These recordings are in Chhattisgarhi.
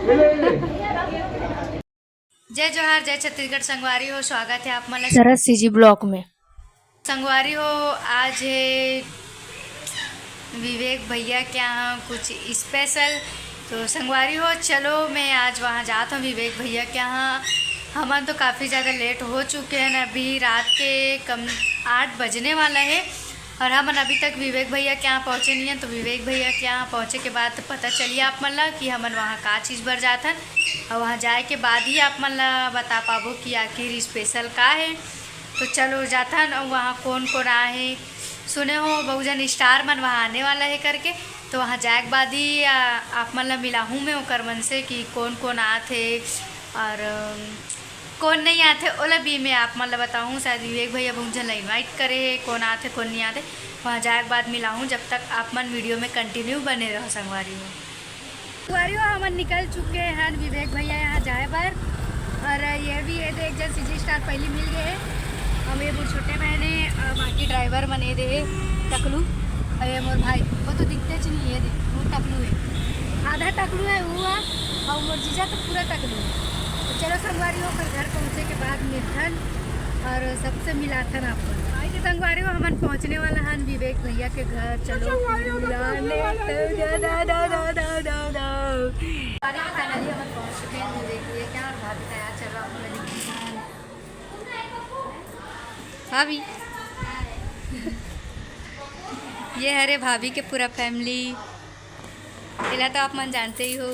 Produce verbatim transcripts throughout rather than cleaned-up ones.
जय जोहार, जय छत्तीसगढ़ संगवारी हो, स्वागत है आप मन ला शरद सीजी ब्लॉग में। संगवारी हो, आज है विवेक भैया के यहाँ कुछ स्पेशल। तो संगवारी हो, चलो मैं आज वहाँ जात हूँ विवेक भैया के यहाँ। हमन तो काफ़ी ज़्यादा लेट हो चुके हैं, अभी रात के कम आठ बजने वाला है और हमन अभी तक विवेक भैया के यहाँ पहुँचे नहीं हैं। तो विवेक भैया के यहाँ पहुँचे के बाद पता चली आप मन ला कि हमन वहाँ का चीज़ बर जात हन और वहाँ जाए के बाद ही आप मन ला बता पाबो कि आखिर स्पेशल का है। तो चलो जाथन, अउ वहाँ कोन कोन आए हे, सुने हो बहुजन स्टार मन वहाँ आने वाला है करके। तो वहाँ जाए के बाद ही आ, आप मन ला मिलाहूँ मैं ओकर मन से कि कोन कोन आत हे और अम, कोन नहीं आत हे, ओला भी मैं आप मन ला बताहूँ। शायद विवेक भैया बहुत झन ला इनवाइट करे हे, कोन आत हे कोन नहीं आत हे। वहाँ जाए के बाद मिलाहूँ, जब तक आप मन वीडियो में कंटिन्यू बने रहो संगवारी हो। संगवारी हो, हमन निकल चुके हन विवेक भैया यहाँ जाए बर। और ये भी, ये दे एक जन सीजी स्टार पहली मिल गए हे। हम ये मोर छोटे बहन हे, और बाकी ड्राइवर मन ये दे हे टकलू, और ये मोर भाई, वो तो दिखते च नहीं है, देख वो टकलू है, आधा टकलू है वो है, और मोर जीजा तो पूरा टकलू है। तो चलो संगवारी हो, फिर घर पहुँचे के बाद मिलथन और सबसे मिलाथन आप मन। भाई के संगवारी हो, हमन पहुँचने वाला हन विवेक भैया के घर। चलो फिर मिलाने। फाइनली हमन पहुंच चुके हैं। ये देखिए क्या, और भाभी तैयार चल रहा है। भाभी, ये हरे भाभी के पूरा फैमिली। एला तो आप मन जानते ही हो।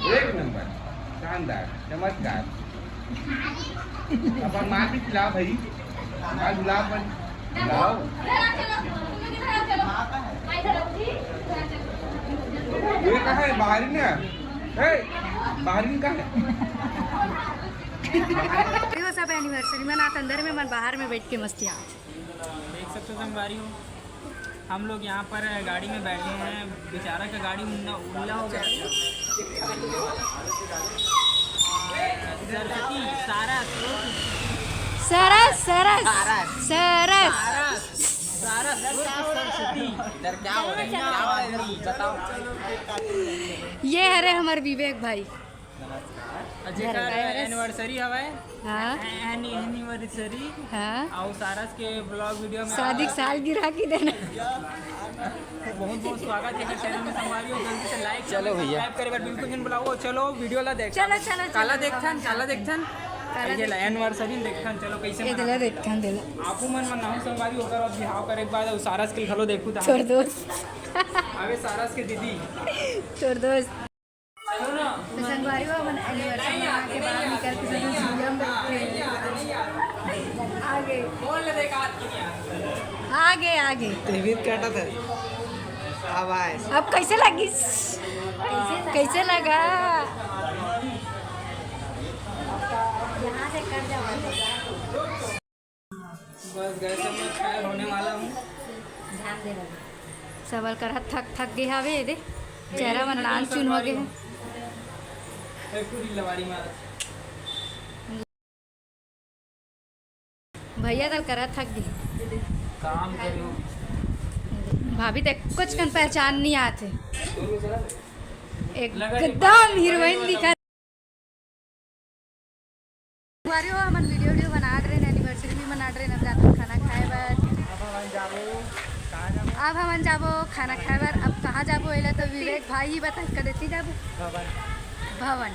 एक नंबर, शानदार, चमत्कार। अपन माँ भी खिलाओ भाई, माँ गुलाब बन खिलाओ। ये कहाँ है? बाहर ही ना है, बाहर ही कहाँ है? ये सब एनिवर्सरी मनात अंदर में, मन बाहर में बैठ के मस्ती आत। देख सकते हो संगवारी हो, हम लोग यहाँ पर गाड़ी में बैठे हैं, बेचारा का गाड़ी उल्ला उल्ला हो गया। सरस्वती, सारस। सरस, सरस। सारस। सरस। सारस, सरस्वती। इधर क्या हो रहा है? क्या हो रहा है? बताओ। ये हरे हमर विवेक भाई। जेकर एनिवर्सरी हवय। हाँ। Any-, anniversary. हाँ। अउ सारस के ब्लॉग वीडियो में शादी के सालगिरह की देना। बहुत बहुत स्वागत है चैनल में संगवारी हो। जल्दी से लाइक, चलो भैया। सब्सक्राइब करे बर बिल्कुल झन भुलाओ। चलो वीडियो ला देख। चलो, चलो, काला चलो। देखथन, काला देखथन। काला ये ला देखथन। एनिवर्सरी देखथन। चलो कैसे ये मनाओ। देखथन, देखथन। आपू मन मनाओ संगवारी, ओकर बाद बिहाव करे के बाद अउ सारस के घलो देखू ता। तोर दोस्त। अबे सारस के दीदी। तोर दोस्त। तो संगवारी हो, हमन एनिवर्सरी मना के बाहर निकल के सीधे स्टूडियो में बैठे हैं। आगे। आगे, आगे। तेवीस काटा था। अब आए। अब कैसे लगिस? कैसे लगा? बस गैस में खैर होने वाला हूँ। सबल करा थक थक गे हवे, दे चेहरा मन लाल चुन हो गे हे। भैया तल करा थक गे। काम करो। भाभी तक कुछ कन पहचान नहीं आते, एकदम हीरोइन दिखा। संगवारी हो, हमन वीडियो वीडियो बनात रहेन, एनिवर्सरी भी मनात रहेन, अब जाथन खाना खाए बर। अब हमन जाबो खाना खाए बर। अब कहाँ जाबो, एला तो विवेक भाई ही बताही, कदे ती जाबो। भवन,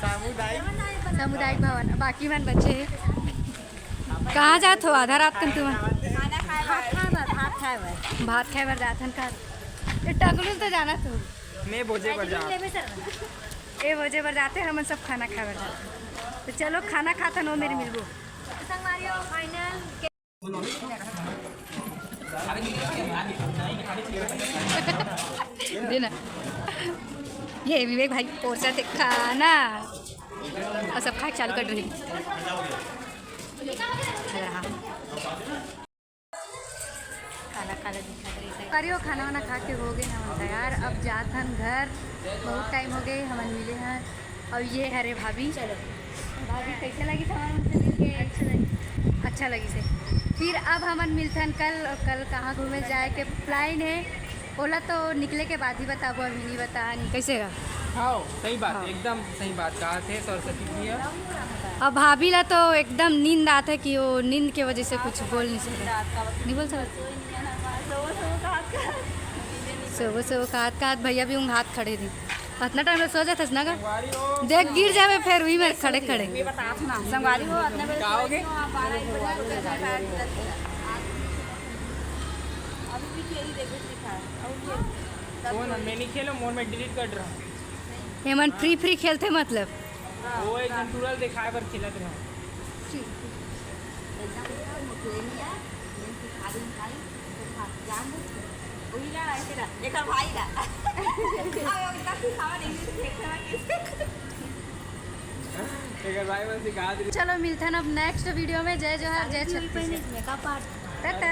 सामुदायिक भवन। बाकी मन बचे हे। कहाँ जात हो आधा रात कन तुमन? भात खाए बर, भात खाए बर। भात खाए बर जात हन का? ए, टकलू तो जाना तू। मैं भोजे बर जात। ए भोजे बर जाते, हमन सब खाना खाए बर जाते। तो चलो, खाना खात हन, ओ मेर मिलबो। संगवारी हो, final देना। ये विवेक भाई पोरसा थे खाना, और सब खाए चालू कर रही। खाना, खाना दिखा रही है। अरे, वो खाना वाना खा के हो गए हमन तैयार, अब जात हन घर। बहुत टाइम हो गए हमन मिले हैं। और ये हरे भाभी। चलो भाभी, कैसे लगिस हमन उनसे मिलके? अच्छा लगिस। अच्छा लगिस हे। फिर अब हमन मिलथन कल, और कल कहाँ घूमे जाए के plan हे, ओला तो निकले के बाद ही बताबो, अभी नहीं बता नहीं। कैसे गा? हाँ, सही बात, हाँ। एकदम सही बात कहा थे सरस्वती जी। अब भाभी ला तो एकदम नींद आत हे कि वो नींद के वजह से कुछ बोल नहीं सकते, नहीं बोल सकते। सोवो सोवो कहात कहात भैया भी ऊँघात खड़े रही। अतना टाइम ले सो जाथस ना गा? देख, गिर जाबे फेर उही मेर खड़े खड़े। संगवारी हो, अतना बेर का हो गए? अभी भी खेली, देखो, दिखा। और ये कौन है? मैं नहीं खेलो, मोर में delete कर रहा हूँ। एमन free free खेलथे मतलब। वो एक झन टूरा ल देखाए बर खेलत रहा। एकर भाई ला। एकर भाई मन सिखा दे। चलो, मिलथन अब next video में। जय जोहार, जय छत्तीसगढ़। Makeup art। टाटा।